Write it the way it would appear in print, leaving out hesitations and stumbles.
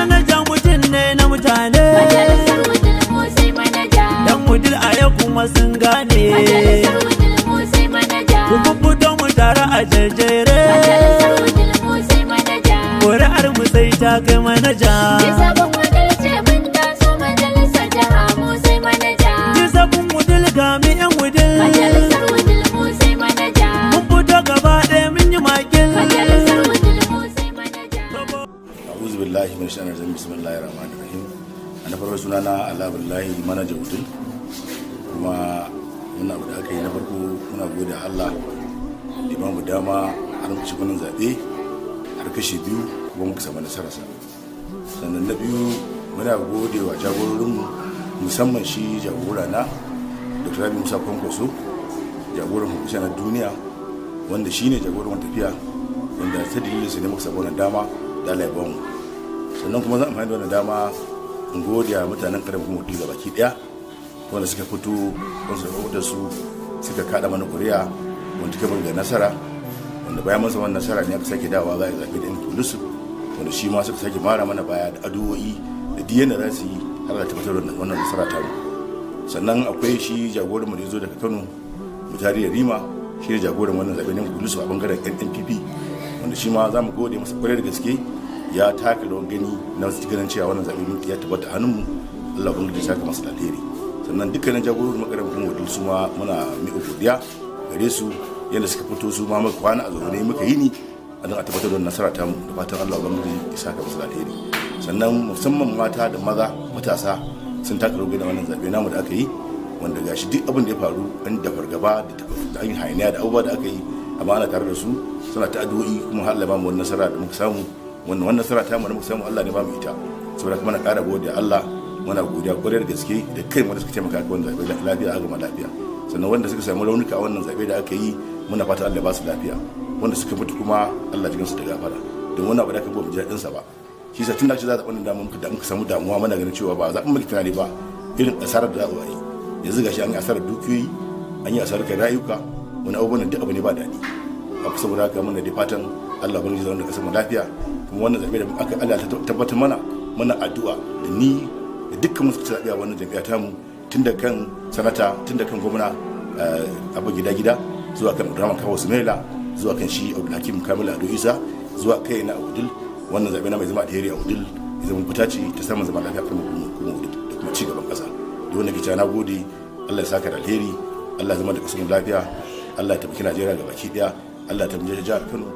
Manaja mutum ne na mutane. Majalisar Wudil mu sai manaja. Yan Wudil a yau kuma sun gane. Majalisar Wudil mu sai manaja. Ku fito mu tare a jejjere. Majalisar Wudil mu sai manaja. Kuri'ar mu sai ta kai manaja. G7 Wudil ce mun taso majalisar jiha, mu sai manaja. G7 Wudil, ga mu yan Wudil. Majalisar Wudil mu sai manaja. Mun fito gaba ɗaya, mun yi makil. Majalisar Wudil mu sai manaja. A'udhu billahi min shaitanir rajim. Bismillahir rahmanir rahim. A na farko, sunana Alhamdulillahi, manaja Wudil. Kuma wannan abu da aka yi, na farko muna gode Allah da ba mu dama har muka shiga wannan zaɓe har kashi biyu, kuma muka samu nasararsa. Sannan na biyu, muna gode wa jagororinmu, musamman shi jagora na Dr. Rabi Musa Kwankwaso, jagoran hukumar na duniya, wanda shi ne jagoran wani tafiya, wanda ta dalilin sa ne muka samu wannan dama da Allah ya bamu. Sannan kuma zan amfani da wannan dama in gode wa mutanen karamin kuma Wudil baki daya, wanda suka fito, wanda suka da su suka kada mana kuri'a, wanda suka ga nasara, wanda bayan mun samu wannan nasara ne aka sake dawowa za a yi zaɓe da yan polisu, wanda shi ma suka sake mara mana baya da addu'o'i da duk yanda za su yi har da tabbatar da wannan nasara ta mu. Sannan akwai shi jagoranmu da ya zo daga Kano, Mutari Rima, shi ne jagoran wannan zaɓe na polisu a bangaren NNPP, wanda shi ma za mu gode masa kwarai da gaske. Ya taka rawar gani na ganin cewa wannan zaɓe ya tabbata hannunmu. Allah ubangiji ya saka masa da alheri. Sannan dukkanin jagororin makarar kuma Wudil, su ma muna miƙa godiya gare su, yadda suka fito su ma muka kwana a zaune muka yi ni a don a tabbatar da nasara ta mu, da fatan Allah ubangiji ya saka masa da alheri. Sannan musamman mata da maza, matasa sun taka rawar gani a wannan zaɓe namu da aka yi, wanda gashi duk abin da ya faru an da fargaba da an yi hayaniya da abubuwa da aka yi, amma ana tare da su, suna ta addu'o'i, kuma har Allah ba mu wannan nasara da muka samu. Wannan nasara ta mu da muka samu, Allah ne ba mu ita. Saboda kuma na ƙara gode Allah, muna godiya kwarai da gaske da kai wanda suka taimaka aka wannan zaɓe lafiya, aka gama lafiya. Sannan wanda suka samu raunuka a wannan zaɓe da aka yi, muna fata Allah ba su lafiya. Wanda suka mutu kuma, Allah jikansu da gafara. Don wannan abu da aka ba mu ji daɗin sa ba. Shi sa tun da za a zaɓi wannan dama muka da muka samu damuwa, muna ganin cewa ba zaɓin muke tunani ba, irin asarar da za a yi yanzu. Gashi an yi asarar dukiyoyi, an yi asarar kai rayuka, wani abubuwan duk abu ne ba daɗi abu. Saboda haka muna da fatan Allah ubangiji zaune da kasar mu lafiya. Kuma wannan zaɓe da aka Allah ta tabbatar mana, muna addu'a da ni da dukkan musu zaɓe a wannan jam'iyya tamu, tun da kan sanata, tun da kan gwamna Abba Gida Gida, zuwa kan Abdulrahman Kawu Sumaila, zuwa kan shi Abdulhakim Kamil Ado Isa, zuwa kai na Wudil, wannan zaɓe na mai zama alheri a Wudil, ya zama fita ce ta samun zaman lafiya kan kuma Wudil da kuma ci gaban ƙasa. Da wanda ke cewa na gode, Allah ya saka da alheri, Allah ya zama da kasar lafiya, Allah ya tabbaki Najeriya ga baki daya, Allah ya tabbaki jihar Kano.